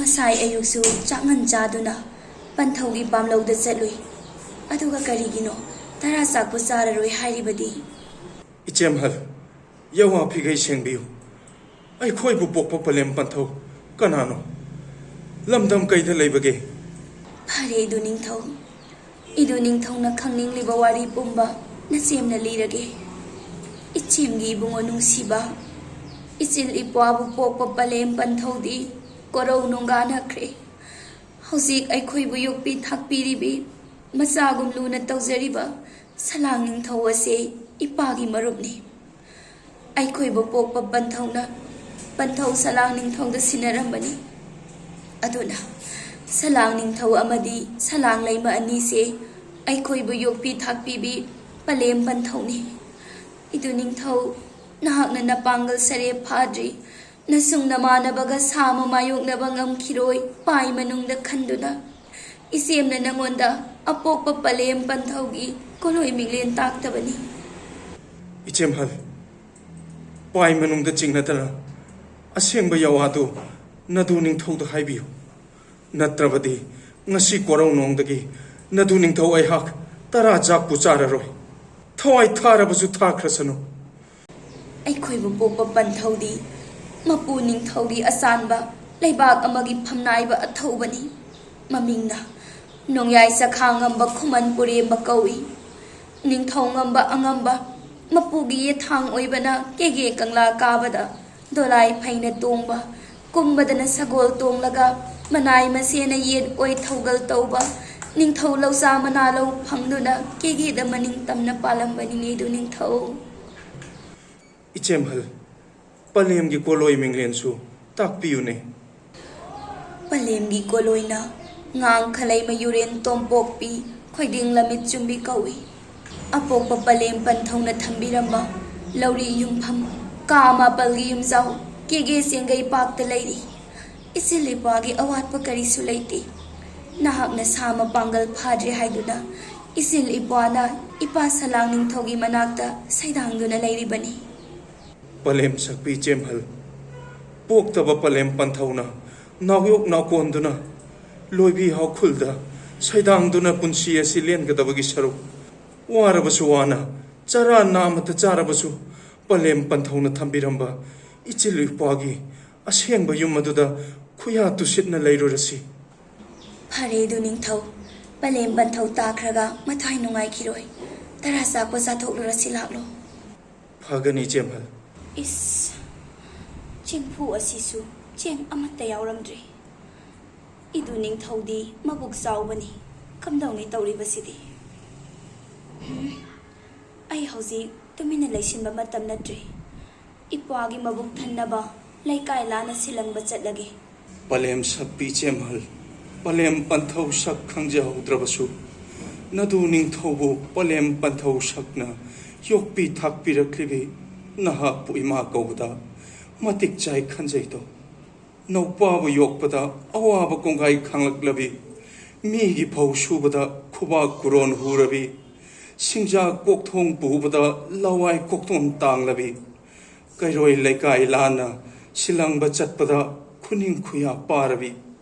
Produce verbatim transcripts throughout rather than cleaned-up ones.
ꯉꯁꯥꯏ ꯑꯌꯨꯛꯁꯨ ꯆꯥꯛ ꯉꯟ ꯆꯥꯗꯨꯅ ꯄꯟꯊꯧꯒꯤ ꯄꯥꯝꯂꯧꯗ ꯆꯠꯂꯨꯏ꯫ ꯑꯗꯨꯒ ꯀꯔꯤꯒꯤꯅꯣ ꯇꯔꯥ ꯆꯥꯛꯄꯨ ꯆꯥꯔꯔꯣꯏ ꯍꯥꯏꯔꯤꯕꯗꯤ? ꯏꯆꯦꯝꯍꯜ, ꯌꯋꯥ ꯐꯤꯒꯩ ꯁꯦꯡꯕꯤꯌꯨ꯫ ꯑꯩꯈꯣꯏꯕꯨ ꯄꯣꯛꯄ ꯄꯂꯦꯝ ꯄꯟꯊꯧ ꯀꯅꯥꯅꯣ? ꯂꯝꯗꯝ ꯀꯩꯗ ꯂꯩꯕꯒꯦ? ꯐꯔꯦ, ꯏꯗꯨ ꯅꯤꯡꯊꯧ꯫ ꯏꯗꯨ ꯅꯤꯡꯊꯧꯅ ꯈꯪꯅꯤꯡꯂꯤꯕ ꯋꯥꯔꯤ ꯄꯨꯝꯕ ꯅꯆꯦꯝꯅ ꯂꯤꯔꯒꯦ꯫ ꯏꯆꯦꯝꯒꯤ ꯏꯕꯨꯡꯉꯣ ꯅꯨꯡꯁꯤꯕ, ꯏꯆꯤꯜ ꯏꯄ꯭ꯋꯥꯕꯨ ꯄꯣꯛꯄ ꯄꯂꯦꯝ ꯄꯟꯊꯧꯗꯤ ꯀꯣꯔꯧ ꯅꯣꯡꯒꯥꯟꯅꯈ꯭ꯔꯦ꯫ ꯍꯧꯖꯤꯛ ꯑꯩꯈꯣꯏꯕꯨ ꯌꯣꯛꯄꯤ ꯊꯥꯛꯄꯤꯔꯤꯕꯤ, ꯃꯆꯥꯒꯨꯝ ꯂꯨꯅ ꯇꯧꯖꯔꯤꯕ ꯁꯂꯥꯡ ꯅꯤꯡꯊꯧ ꯑꯁꯦ ꯏꯄꯥꯒꯤ ꯃꯔꯨꯞꯅꯤ꯫ ꯑꯩꯈꯣꯏꯕꯨ ꯄꯣꯛꯄ ꯄꯟꯊꯧꯅ ꯄꯟꯊꯧ ꯁꯂꯥꯡ ꯅꯤꯡꯊꯧꯗ ꯁꯤꯟꯅꯔꯝꯕꯅꯤ꯫ ꯑꯗꯨꯅ ꯁꯂꯥꯡ ꯅꯤꯡꯊꯧ ꯑꯃꯗꯤ ꯁꯂꯥꯡ ꯂꯩꯃ ꯑꯅꯤꯁꯦ ꯑꯩꯈꯣꯏꯕꯨ ꯌꯣꯛꯄꯤ ꯊꯥꯛꯄꯤꯕꯤ ꯄꯂꯦꯝ ꯄꯟꯊꯧꯅꯤ꯫ ꯏꯗꯨ ꯅꯤꯡꯊꯧ, ꯅꯍꯥꯛꯅ ꯅꯄꯥꯡꯒꯜ ꯁꯔꯦꯞ ꯐꯥꯗ꯭ꯔꯤ, ꯅꯁꯨꯡ ꯅꯃꯥꯟꯅꯕꯒ ꯁꯥ ꯑꯃ ꯃꯥꯌꯣꯛꯅꯕ ꯉꯝꯈꯤꯔꯣꯏ ꯄꯥꯏ ꯃꯅꯨꯡꯗ ꯈꯟꯗꯨꯅ ꯏꯆꯦꯝꯅ ꯅꯉꯣꯟꯗ ꯑꯄꯣꯛꯄ ꯄꯂꯦꯝ ꯄꯟꯊꯧꯒꯤ ꯀꯣꯂꯣꯏ ꯃꯤꯡꯂꯦꯟ ꯇꯥꯛꯇꯕꯅꯤ꯫ ꯏꯆꯦꯝꯍꯜ, ꯄꯥꯏ ꯃꯅꯨꯡꯗ ꯆꯤꯡꯅꯗꯅ ꯑꯁꯦꯡꯕ ꯌꯋꯥꯗꯨ ꯅꯗꯨ ꯅꯤꯡꯊꯧꯗ ꯍꯥꯏꯕꯤꯌꯨ꯫ ꯅꯠꯇ꯭ꯔꯕꯗꯤ ꯉꯁꯤ ꯀꯣꯔꯧꯅꯣꯡꯗꯒꯤ ꯅꯗꯨ ꯅꯤꯡꯊꯧ ꯑꯩꯍꯥꯛ ꯇꯔꯥ ꯆꯥꯛꯄꯨ ꯆꯥꯔꯔꯣꯏ꯫ ꯊꯋꯥꯏ ꯊꯥꯔꯕꯁꯨ ꯊꯥꯈ꯭ꯔꯁꯅꯨ꯫ ꯑꯩꯈꯣꯏꯕꯨ ꯄꯣꯛꯄ ꯄꯟꯊꯧꯗꯤ ꯃꯄꯨ ꯅꯤꯡꯊꯧꯒꯤ ꯑꯆꯥꯟꯕ ꯂꯩꯕꯥꯛ ꯑꯃꯒꯤ ꯐꯝꯅꯥꯏꯕ ꯑꯊꯧꯕꯅꯤ꯫ ꯃꯃꯤꯡꯅ ꯅꯣꯡꯌꯥꯏ ꯆꯈꯥ ꯉꯝꯕ ꯈꯨꯃꯟ ꯄꯨꯔꯦꯝꯕ ꯀꯧꯏ꯫ ꯅꯤꯡꯊꯧ ꯉꯝꯕ ꯑꯉꯝꯕ ꯃꯄꯨꯒꯤ ꯌꯦꯊꯥꯡ ꯑꯣꯏꯕꯅ ꯀꯦꯒꯦ ꯀꯪꯂꯥ ꯀꯥꯕꯗ ꯗꯣꯂꯥꯏ ꯐꯩꯅ ꯇꯣꯡꯕ, ꯀꯨꯝꯕꯗꯅ ꯁꯒꯣꯜ ꯇꯣꯡꯂꯒ ꯃꯅꯥꯏ ꯃꯁꯦꯅ ꯌꯦꯠ ꯑꯣꯏ ꯊꯧꯒꯜ ꯇꯧꯕ, ꯅꯤꯡꯊꯧ ꯂꯧꯆꯥ ꯃꯅꯥ ꯂꯧ ꯐꯪꯗꯨꯅ ꯀꯦꯒꯦꯗ ꯃꯅꯤꯡ ꯇꯝꯅ ꯄꯥꯜꯂꯝꯕꯅꯤꯅꯦ ꯑꯗꯨ ꯅꯤꯡꯊꯧ꯫ ꯏꯆꯦꯝꯍꯜ, ꯄꯂꯦꯝꯒꯤ ꯀꯣꯂꯣꯏ ꯃꯤꯡꯂꯦꯟꯁꯨ ꯇꯥꯛꯄꯤꯌꯨꯅꯦ꯫ ꯄꯂꯦꯝꯒꯤ ꯀꯣꯂꯣꯏꯅ ꯉꯥꯡ ꯈꯂꯩ ꯃꯌꯨꯔꯦꯟ ꯇꯣꯝꯄꯣꯛꯄꯤ ꯈꯣꯏꯗꯤꯡ ꯂꯝꯃꯤꯠ ꯆꯨꯝꯕꯤ ꯀꯧꯏ꯫ ꯑꯄꯣꯛꯄ ꯄꯂꯦꯝ ꯄꯟꯊꯧꯅ ꯊꯝꯕꯤꯔꯝꯕ ꯂꯧꯔꯤ ꯌꯨꯝꯐꯝ ꯀꯥ ꯃꯥꯄꯜꯒꯤ ꯌꯨꯝꯖꯥꯎ ꯀꯦꯒꯦ ꯆꯦꯡꯒꯩ ꯄꯥꯛꯇ ꯂꯩꯔꯤ꯫ ꯏꯆꯤꯜ ꯏꯄ꯭ꯋꯥꯒꯤ ꯑꯋꯥꯠꯄ ꯀꯔꯤꯁꯨ ꯂꯩꯇꯦ꯫ ꯅꯍꯥꯛꯅ ꯁꯥ ꯃꯄꯥꯡꯒꯜ ꯐꯥꯗ꯭ꯔꯦ ꯍꯥꯏꯗꯨꯅ ꯏꯆꯤꯜ ꯏꯄ꯭ꯋꯥꯅ ꯏꯄꯥ ꯁꯂꯥꯡ ꯅꯤꯡꯊꯧꯒꯤ ꯃꯅꯥꯛꯇ ꯁꯩꯗꯥꯡꯗꯨꯅ ꯂꯩꯔꯤꯕꯅꯤ꯫ ꯄꯂꯦꯝ ꯁꯛꯄꯤ ꯏꯆꯦꯝꯍꯜ, ꯄꯣꯛꯇꯕ ꯄꯂꯦꯝ ꯄꯟꯊꯧꯅ ꯅꯥꯎꯌꯣꯛ ꯅꯥꯎꯀꯣꯟꯗꯨꯅ ꯂꯣꯏꯕꯤ ꯍꯥꯎꯈꯨꯜꯗ ꯁꯩꯗꯥꯡꯗꯨꯅ ꯄꯨꯟꯁꯤ ꯑꯁꯤ ꯂꯦꯟꯒꯗꯕꯒꯤ ꯁꯔꯨꯛ, ꯋꯥꯔꯕꯁꯨ ꯋꯥꯅ, ꯆꯔꯥ ꯅꯥꯝꯃꯇ ꯆꯥꯔꯕꯁꯨ, ꯄꯂꯦꯝ ꯄꯟꯊꯧꯅ ꯊꯝꯕꯤꯔꯝꯕ ꯏꯆꯤꯜ ꯏꯄ꯭ꯋꯥꯒꯤ ꯑꯁꯦꯡꯕ ꯌꯨꯝ ꯑꯗꯨꯗ ꯈꯨꯌꯥ ꯇꯨꯁꯤꯠꯅ ꯂꯩꯔꯨꯔꯁꯤ꯫ ꯐꯔꯦ ꯑꯗꯨ ꯅꯤꯡꯊꯧ, ꯄꯂꯦꯝ ꯄꯟꯊꯧ ꯇꯥꯈ꯭ꯔꯒ ꯃꯊ꯭ꯋꯥꯏ ꯅꯨꯡꯉꯥꯏꯈꯤꯔꯣꯏ꯫ ꯇꯔꯥ ꯆꯥꯛꯄ ꯆꯥꯊꯣꯛꯂꯨꯔꯁꯤ ꯂꯥꯛꯂꯣ꯫ ꯐꯒꯅꯤ ꯏꯆꯦꯝꯍꯜ꯫ ꯏꯁ, ꯆꯦꯡꯐꯨ ꯑꯁꯤꯁꯨ ꯆꯦꯡ ꯑꯃꯠꯇ ꯌꯥꯎꯔꯝꯗ꯭ꯔꯦ꯫ ꯏꯗꯨ ꯅꯤꯡꯊꯧꯗꯤ ꯃꯕꯨꯛ ꯆꯥꯎꯕꯅꯤ, ꯀꯝꯗꯧꯅꯤ ꯇꯧꯔꯤꯕꯁꯤꯗꯤ? ꯍꯨꯝ, ꯑꯩ ꯍꯧꯖꯤꯛ ꯇꯨꯃꯤꯟꯅ ꯂꯩꯁꯤꯟꯕ ꯃꯇꯝ ꯅꯠꯇ꯭ꯔꯦ꯫ ꯏꯄ꯭ꯋꯥꯒꯤ ꯃꯕꯨꯛ ꯊꯟꯅꯕ ꯂꯩꯀꯥꯏ ꯂꯥꯟꯅ ꯁꯤꯜꯂꯪꯕ ꯆꯠꯂꯒꯦ꯫ ꯄꯂꯦꯝ ꯁꯛꯄꯤ ꯏꯆꯦꯝꯍꯜ, ꯄꯂꯦꯝ ꯄꯟꯊꯧ ꯁꯛ ꯈꯪꯖꯍꯧꯗ꯭ꯔꯕꯁꯨ, ꯅꯗꯨ ꯅꯤꯡꯊꯧꯕꯨ ꯄꯂꯦꯝ ꯄꯟꯊꯧ ꯁꯛꯅ ꯌꯣꯛꯄꯤ ꯊꯥꯛꯄꯤꯔꯛꯂꯤꯕꯤ ꯅꯍꯥꯛꯄꯨ ꯏꯃꯥ ꯀꯧꯕꯗ ꯃꯇꯤꯛ ꯆꯥꯏ ꯈꯟꯖꯩꯗꯣ꯫ ꯅꯧꯄꯥꯕꯨ ꯌꯣꯛꯄꯗ ꯑꯋꯥꯕ ꯀꯣꯡꯒꯥꯏ ꯈꯥꯡꯂꯛꯂꯕꯤ, ꯃꯤꯒꯤ ꯐꯧ ꯁꯨꯕꯗ ꯈꯨꯕꯥꯛ ꯀꯨꯔꯣꯟ ꯍꯨꯔꯕꯤ, ꯁꯤꯡꯖꯥ ꯀꯣꯛꯊꯣꯡ ꯄꯨꯕꯗ ꯂꯋꯥꯏ ꯀꯣꯛꯊꯣꯡ ꯇꯥꯡꯂꯕꯤ, ꯀꯩꯔꯣꯏ ꯂꯩꯀꯥꯏ ꯂꯥꯟꯅ ꯁꯤꯜꯂꯪꯕ ꯆꯠꯄꯗ ꯈꯨꯅꯤꯡ ꯈꯨꯌꯥ ꯄꯥꯔꯕꯤ,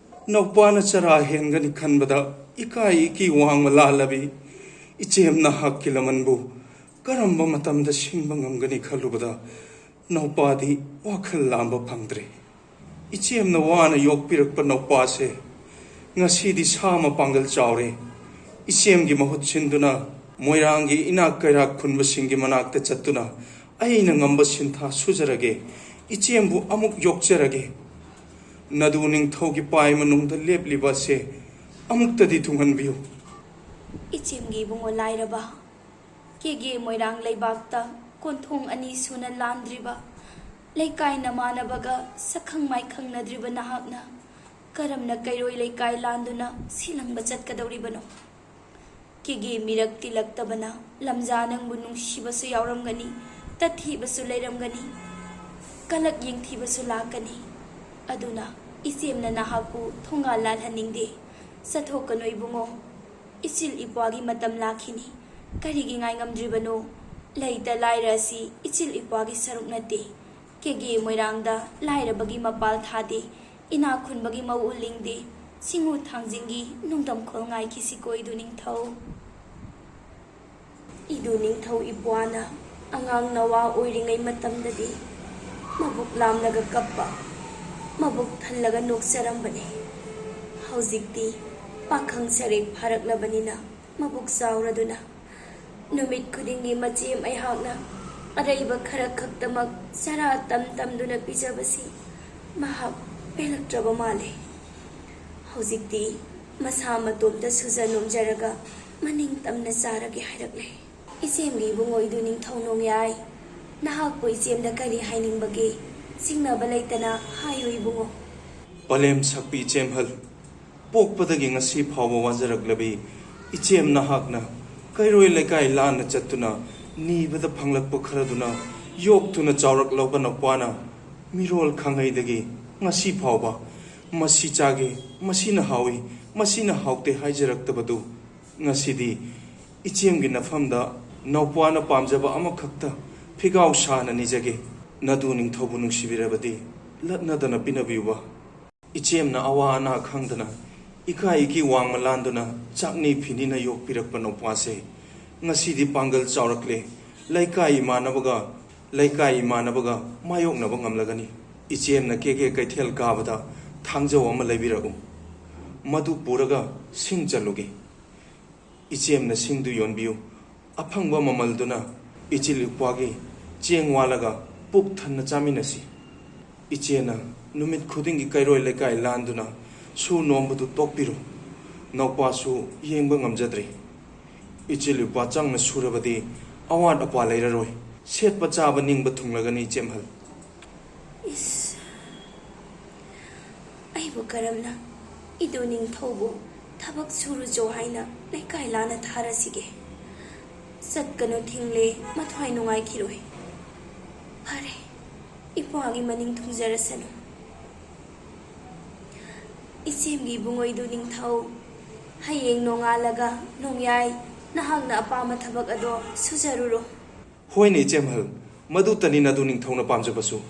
ꯅꯧꯄꯥꯅ ꯆꯔꯥ ꯍꯦꯟꯒꯅꯤ ꯈꯟꯕꯗ ꯏꯀꯥꯏ ꯏꯀꯤ ꯋꯥꯡꯃ ꯂꯥꯜꯂꯕꯤ, ꯏꯆꯦꯝ ꯅꯍꯥꯛꯀꯤ ꯂꯃꯟꯕꯨ ꯀꯔꯝꯕ ꯃꯇꯝꯗ ꯁꯤꯡꯕ ꯉꯝꯒꯅꯤ ꯈꯜꯂꯨꯕꯗ ꯅꯧꯄꯥꯗꯤ ꯋꯥꯈꯜ ꯂꯥꯝꯕ ꯐꯪꯗ꯭ꯔꯦ꯫ ꯏꯆꯦꯝꯅ ꯋꯥꯅ ꯌꯣꯛꯄꯤꯔꯛꯄ ꯅꯧꯄꯥꯁꯦ ꯉꯁꯤꯗꯤ ꯁꯥ ꯃꯄꯥꯡꯒꯜ ꯆꯥꯎꯔꯦ꯫ ꯏꯆꯦꯝꯒꯤ ꯃꯍꯨꯠ ꯁꯤꯟꯗꯨꯅ ꯃꯣꯏꯔꯥꯡꯒꯤ ꯏꯅꯥꯛ ꯀꯩꯔꯥꯛ ꯈꯨꯟꯕꯁꯤꯡꯒꯤ ꯃꯅꯥꯛꯇ ꯆꯠꯇꯨꯅ ꯑꯩꯅ ꯉꯝꯕ ꯁꯤꯟꯊꯥ ꯁꯨꯖꯔꯒꯦ꯫ ꯏꯆꯦꯝꯕꯨ ꯑꯃꯨꯛ ꯌꯣꯛꯆꯔꯒꯦ꯫ ꯅꯗꯨ ꯅꯤꯡꯊꯧꯒꯤ ꯄꯥꯏ ꯃꯅꯨꯡꯗ ꯂꯦꯞꯂꯤꯕ ꯑꯁꯦ ꯑꯃꯨꯛꯇꯗꯤ ꯊꯨꯡꯍꯟꯕꯤꯌꯨ꯫ ꯏꯆꯦꯝꯒꯤ ꯏꯕꯨꯡꯉꯣ ꯂꯥꯏꯔꯕ, ꯀꯦꯒꯦ ꯃꯣꯏꯔꯥꯡ ꯂꯩꯕꯥꯛꯇ ꯀꯣꯟꯊꯣꯡ ꯑꯅꯤ ꯁꯨꯅ ꯂꯥꯟꯗ꯭ꯔꯤꯕ, ꯂꯩꯀꯥꯏ ꯅꯃꯥꯟꯅꯕꯒ ꯁꯛꯈꯪ ꯃꯥꯏꯈꯪꯅꯗ꯭ꯔꯤꯕ ꯅꯍꯥꯛꯅ ꯀꯔꯝꯅ ꯀꯩꯔꯣꯏ ꯂꯩꯀꯥꯏ ꯂꯥꯟꯗꯨꯅ ꯁꯤꯜꯂꯪꯕ ꯆꯠꯀꯗꯧꯔꯤꯕꯅꯣ? ꯀꯦꯒꯦ ꯃꯤꯔꯛ ꯇꯤꯜꯂꯛꯇꯕꯅ ꯂꯝꯖꯥ ꯅꯪꯕꯨ ꯅꯨꯡꯁꯤꯕꯁꯨ ꯌꯥꯎꯔꯝꯒꯅꯤ, ꯇꯠꯊꯤꯕꯁꯨ ꯂꯩꯔꯝꯒꯅꯤ, ꯀꯂꯛ ꯌꯦꯡꯊꯤꯕꯁꯨ ꯂꯥꯛꯀꯅꯤ꯫ ꯑꯗꯨꯅ ꯏꯆꯦꯝꯅ ꯅꯍꯥꯛꯄꯨ ꯊꯣꯡꯒꯥꯜ ꯂꯥꯜꯍꯟꯅꯤꯡꯗꯦ꯫ ꯆꯠꯊꯣꯛꯀꯅꯨ ꯏꯕꯨꯡꯉꯣ꯫ ꯏꯆꯤꯜ ꯏꯄ꯭ꯋꯥꯒꯤ ꯃꯇꯝ ꯂꯥꯛꯈꯤꯅꯤ꯫ ꯀꯔꯤꯒꯤ ꯉꯥꯏ ꯉꯝꯗ꯭ꯔꯤꯕꯅꯣ? ꯂꯩꯇ ꯂꯥꯏꯔ ꯑꯁꯤ ꯏꯆꯤꯜ ꯏꯄ꯭ꯋꯥꯒꯤ ꯁꯔꯨꯛ ꯅꯠꯇꯦ꯫ ꯀꯦꯒꯦ ꯃꯣꯏꯔꯥꯡꯗ ꯂꯥꯏꯔꯕꯒꯤ ꯃꯄꯥꯜ ꯊꯥꯗꯦ꯫ ꯏꯅꯥꯛ ꯈꯨꯟꯕꯒꯤ ꯃꯧ ꯎꯂꯤꯡꯗꯤ ꯁꯤꯡꯎ ꯊꯥꯡꯖꯤꯡꯒꯤ ꯅꯨꯡꯗꯝꯈꯣꯜ ꯉꯥꯏꯈꯤꯁꯤꯀꯣ ꯏꯗꯨ ꯅꯤꯡꯊꯧ꯫ ꯏꯗꯨ ꯅꯤꯡꯊꯧ ꯏꯄ꯭ꯋꯥꯅ ꯑꯉꯥꯡ ꯅꯋꯥ ꯑꯣꯏꯔꯤꯉꯩ ꯃꯇꯝꯗꯗꯤ ꯃꯕꯨꯛ ꯂꯥꯝꯂꯒ ꯀꯞꯄ, ꯃꯕꯨꯛ ꯊꯜꯂꯒ ꯅꯣꯛꯆꯔꯝꯕꯅꯤ꯫ ꯍꯧꯖꯤꯛꯇꯤ ꯄꯥꯈꯪ ꯁꯔꯦꯛ ꯐꯥꯔꯛꯂꯕꯅꯤꯅ ꯃꯕꯨꯛ ꯆꯥꯎꯔꯗꯨꯅ ꯅꯨꯃꯤꯠ ꯈꯨꯗꯤꯡꯒꯤ ꯃꯆꯦꯝ ꯑꯩꯍꯥꯛꯅ ꯑꯔꯩꯕ ꯈꯔ ꯈꯛꯇꯃꯛ ꯆꯔꯥ ꯇꯝ ꯇꯝꯗꯨꯅ ꯄꯤꯖꯕꯁꯤ ꯃꯍꯥꯛ ꯄꯦꯜꯂꯛꯇ꯭ꯔꯕ ꯃꯥꯜꯂꯦ꯫ ꯍꯧꯖꯤꯛꯇꯤ ꯃꯁꯥ ꯃꯇꯣꯝꯇ ꯁꯨꯖ ꯅꯣꯝꯖꯔꯒ ꯃꯅꯤꯡ ꯇꯝꯅ ꯆꯥꯔꯒꯦ ꯍꯥꯏꯔꯛꯂꯦ꯫ ꯏꯆꯦꯝꯒꯤ ꯏꯕꯨꯡꯉꯣ ꯏꯗꯨ ꯅꯤꯡꯊꯧ ꯅꯣꯡꯌꯥꯏ, ꯅꯍꯥꯛꯄꯨ ꯏꯆꯦꯝꯗ ꯀꯔꯤ ꯍꯥꯏꯅꯤꯡꯕꯒꯦ? ꯆꯤꯡꯅꯕ ꯂꯩꯇꯅ ꯍꯥꯏꯌꯨ ꯏꯕꯨꯡꯉꯣ꯫ ꯄꯂꯦꯝ ꯁꯛꯄꯤ ꯏꯆꯦꯝꯍꯜ, ꯄꯣꯛꯄꯗꯒꯤ ꯉꯁꯤ ꯐꯥꯎꯕ ꯋꯥꯖꯔꯛꯂꯕꯤ ꯏꯆꯦꯝ ꯅꯍꯥꯛꯅ ꯀꯩꯔꯣꯏ ꯂꯩꯀꯥꯏ ꯂꯥꯟꯅ ꯆꯠꯇꯨꯅ ꯅꯤꯕꯗ ꯐꯪꯂꯛꯄ ꯈꯔꯗꯨꯅ ꯌꯣꯛꯇꯨꯅ ꯆꯥꯎꯔꯛꯂꯕ ꯅꯧꯄꯥꯅ ꯃꯤꯔꯣꯜ ꯈꯪꯍꯩꯗꯒꯤ ꯉꯁꯤ ꯐꯥꯎꯕ ꯃꯁꯤ ꯆꯥꯒꯦ, ꯃꯁꯤꯅ ꯍꯥꯎꯏ, ꯃꯁꯤꯅ ꯍꯥꯎꯇꯦ ꯍꯥꯏꯖꯔꯛꯇꯕꯗꯨ ꯉꯁꯤꯗꯤ ꯏꯆꯦꯝꯒꯤ ꯅꯐꯝꯗ ꯅꯧꯄꯥꯅ ꯄꯥꯝꯖꯕ ꯑꯃꯈꯛꯇ ꯐꯤꯒꯥꯎ ꯁꯥꯅ ꯅꯤꯖꯒꯦ꯫ ꯅꯗꯨ ꯅꯤꯡꯊꯧꯕꯨ ꯅꯨꯡꯁꯤꯕꯤꯔꯕꯗꯤ ꯂꯠꯅꯗꯅ ꯄꯤꯅꯕꯤꯌꯨꯕ꯫ ꯏꯆꯦꯝꯅ ꯑꯋꯥ ꯑꯅꯥ ꯈꯪꯗꯅ ꯏꯀꯥꯏ ꯏꯀꯤ ꯋꯥꯡꯃ ꯂꯥꯟꯗꯨꯅ ꯆꯥꯛꯅꯤ ꯐꯤꯅꯤꯅ ꯌꯣꯛꯄꯤꯔꯛꯄ ꯅꯧꯄꯥꯁꯦ ꯉꯁꯤꯗꯤ ꯄꯥꯡꯒꯜ ꯆꯥꯎꯔꯛꯂꯦ꯫ ꯂꯩꯀꯥꯏ ꯏꯃꯥꯟꯅꯕꯒ ꯂꯩꯀꯥꯏ ꯏꯃꯥꯟꯅꯕꯒ ꯃꯥꯌꯣꯛꯅꯕ ꯉꯝꯂꯒꯅꯤ꯫ ꯏꯆꯦꯝꯅ ꯀꯦꯀꯦ ꯀꯩꯊꯦꯜ ꯀꯥꯕꯗ ꯊꯥꯡꯖꯧ ꯑꯃ ꯂꯩꯕꯤꯔꯛꯎ꯫ ꯃꯗꯨ ꯄꯨꯔꯒ ꯁꯤꯡ ꯆꯜꯂꯨꯒꯦ꯫ ꯏꯆꯦꯝꯅ ꯁꯤꯡꯗꯨ ꯌꯣꯟꯕꯤꯌꯨ꯫ ꯑꯐꯪꯕ ꯃꯃꯜꯗꯨꯅ ꯏꯆꯤꯜ ꯏꯄ꯭ꯋꯥꯒꯤ ꯆꯦꯡ ꯋꯥꯜꯂꯒ ꯄꯨꯛ ꯊꯟꯅ ꯆꯥꯃꯤꯟꯅꯁꯤ꯫ ꯏꯆꯦꯅ ꯅꯨꯃꯤꯠ ꯈꯨꯗꯤꯡꯒꯤ ꯀꯩꯔꯣꯏ ꯂꯩꯀꯥꯏ ꯂꯥꯟꯗꯨꯅ ꯁꯨ ꯅꯣꯝꯕꯗꯨ ꯇꯣꯛꯄꯤꯔꯣ꯫ ꯅꯧꯄꯥꯁꯨ ꯌꯦꯡꯕ ꯉꯝꯖꯗ꯭ꯔꯦ꯫ ꯏꯆꯤꯜ ꯏꯄ꯭ꯋꯥ ꯆꯪꯅ ꯁꯨꯔꯕꯗꯤ ꯑꯋꯥꯠ ꯑꯄꯥ ꯂꯩꯔꯔꯣꯏ꯫ ꯁꯦꯠꯄ ꯆꯥꯕ ꯅꯤꯡꯕ ꯊꯨꯡꯂꯒꯅꯤ ꯏꯆꯦꯝꯍꯜ꯫ ꯏꯁ, ꯑꯩꯕꯨ ꯀꯔꯝꯅ ꯏꯗꯨ ꯅꯤꯡꯊꯧꯕꯨ ꯊꯕꯛ ꯁꯨꯔꯨꯆꯣ ꯍꯥꯏꯅ ꯂꯩꯀꯥꯏ ꯂꯥꯟꯅ ꯊꯥꯔꯁꯤꯒꯦ? ꯆꯠꯀꯅꯨ ꯊꯤꯡꯂꯦ, ꯃꯊ꯭ꯋꯥꯏ ꯅꯨꯡꯉꯥꯏꯈꯤꯔꯣꯏ꯫ ꯐꯔꯦ, ꯏꯄ꯭ꯋꯥꯒꯤ ꯃꯅꯤꯡ ꯊꯨꯡꯖꯔꯁꯅꯨ꯫ ꯏꯆꯦꯝꯒꯤ ꯏꯕꯨꯡꯉꯣ ꯏꯗꯨ ꯅꯤꯡꯊꯧ, ꯍꯌꯦꯡ ꯅꯣꯡꯉꯥꯜꯂꯒ ꯅꯣꯡꯌꯥꯏ ꯅꯍꯥꯛꯅ ꯑꯄꯥꯝꯕ ꯊꯕꯛ ꯑꯗꯣ ꯁꯨꯖꯔꯨꯔꯣ꯫ ꯍꯣꯏꯅꯦ ꯏꯆꯦꯝꯍꯜ, ꯃꯗꯨꯇꯅꯤ ꯅꯗꯨ ꯅꯤꯡꯊꯧꯅ ꯄꯥꯝꯖꯕꯁꯨ꯫